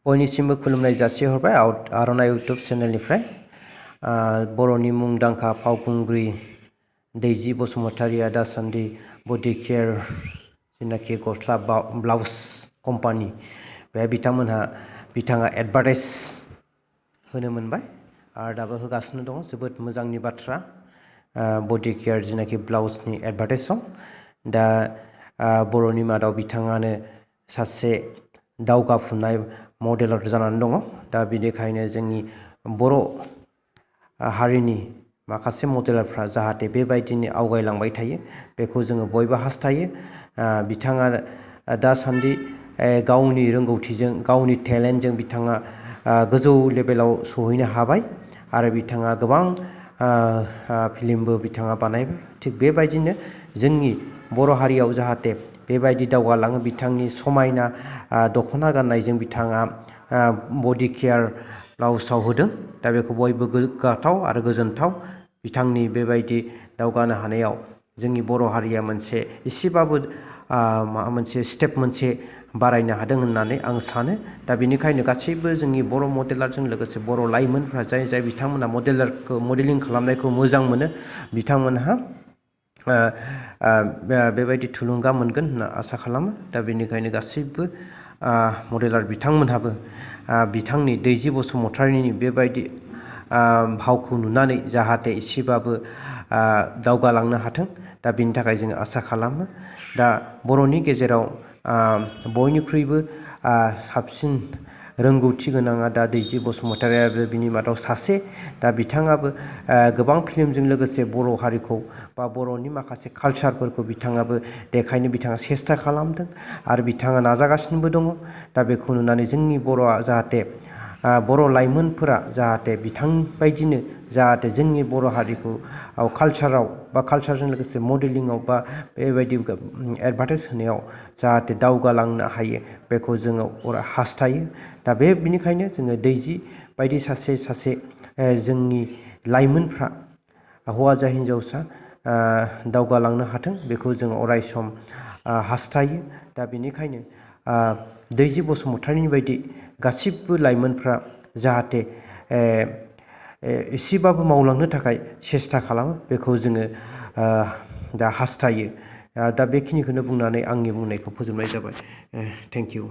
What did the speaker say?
बयनिसिमबो खुलुमनाय जासिहरबाय आर'नाइ इउटुब चेनेलनिफ्राय बर'नि मुंदांखा फावखुंग्रि दैजि बसुमतारिया दासान्दि बडि केयार जेनाखि गस्ला ब्लाउस कम्पानि बे बिथाङा एडभार्टाइज होनो मोनबाय आरो दाबो होगासिनो दङ। जोबोद मोजांनि बाथ्रा बडि केयार जेनाखि ब्लाउसनि एडभार्टाइज सं दा बर'नि मादाव बिथाङानो सासे दावगाफुनाय मडेलार जानानै दङ। दा बेनिखायनो जोंनि बर' हारिनि माखासे मडेलारफ्रा जाहाथे बेबायदिनो आवगायलांबाय थायो बेखौ जोङो बयबो हास्थायो। बिथाङा दासान्दि गावनि रोंगौथिजों गावनि टेलेन्टजों बिथाङा गोजौ लेभेलाव सहैनो हाबाय आरो बिथाङा गोबां फिल्मबो बिथाङा बानायबाय। थिग बेबायदिनो जोंनि बर' हारियाव जाहाथे बेबायदि दावगालाङो। बिथांनि समायना दख'ना गाननायजों बिथाङा बडि केयार ब्लाउसाव होदों। दा बेखौ बयबो गोग्गाथाव आरो गोजोनथाव। बिथांनि बेबायदि दावगानो हानायाव जोंनि बर' हारिया मोनसे एसेबाबो मोनसे स्टेप बारायनो हादों होननानै आं सानो। दा बेनिखायनो गासैबो जोंनि बर' मडेलारजों लोगोसे बर' लाइमोनफ्रा जाय बिथांमोना मडेलिं खालामनायखौ मोजां मोनो बिथांमोनहा बेबायदि थुलुंगा मोनगोन होनना आसा खालामो। दा बेनिखायनो गासैबो मडेलार बिथांमोनहाबो बिथांनि दैजि बसुमतारिनि बेबायदि भावखौ नुनानै जाहाथे एसेबाबो दावगालांनो हाथों। दा बेनि थाखाय जोङो आसा खालामो। दा बर'नि गेजेराव बयनिख्रुइबो साबसिन रोंगौथि गोनाङा दा दैजि बसुमतारियाबो बिनि मादाव सासे। दा बिथाङाबो गोबां फिल्मजों लोगोसे बर' हारिखौ बा बर'नि माखासे कालचारफोरखौ बिथाङाबो देखायनो बिथाङा सेस्था खालामदों आरो बिथाङा नाजागासिनोबो दङ। दा बेखौ नुनानै जोंनि बर'आ जाहाथे बर' लाइमोनफोरा जाहाथे बिथांबायदिनो जाहाथे जोंनि बर' हारिखौ कालचाराव बा कालचारजों लोगोसे मडेलिंआव बा बेबायदि एडभार्टाइज होनायाव जाहाथे दावगालांनो हायो बेखौ जोङो हास्थायो। दा बेनिखायनो जोङो दैजि बायदि सासे जोंनि लाइमोनफ्रा हौवा जा हिन्जावसा दावगालांनो हाथों बेखौ जोङो अरायसम हास्थायो। दा बेनिखायनो दैजि बसुमतारिनि बायदि गासिबो लाइमोनफ्रा जाहाथे एसेबाबो मावलांनो थाखाय सेस्था खालामो बेखौ जोङो दा हास्थायो। दा बेखिनिखौनो बुंनानै आंनि बुंनायखौ फोजोबनाय जाबाय। Thank you.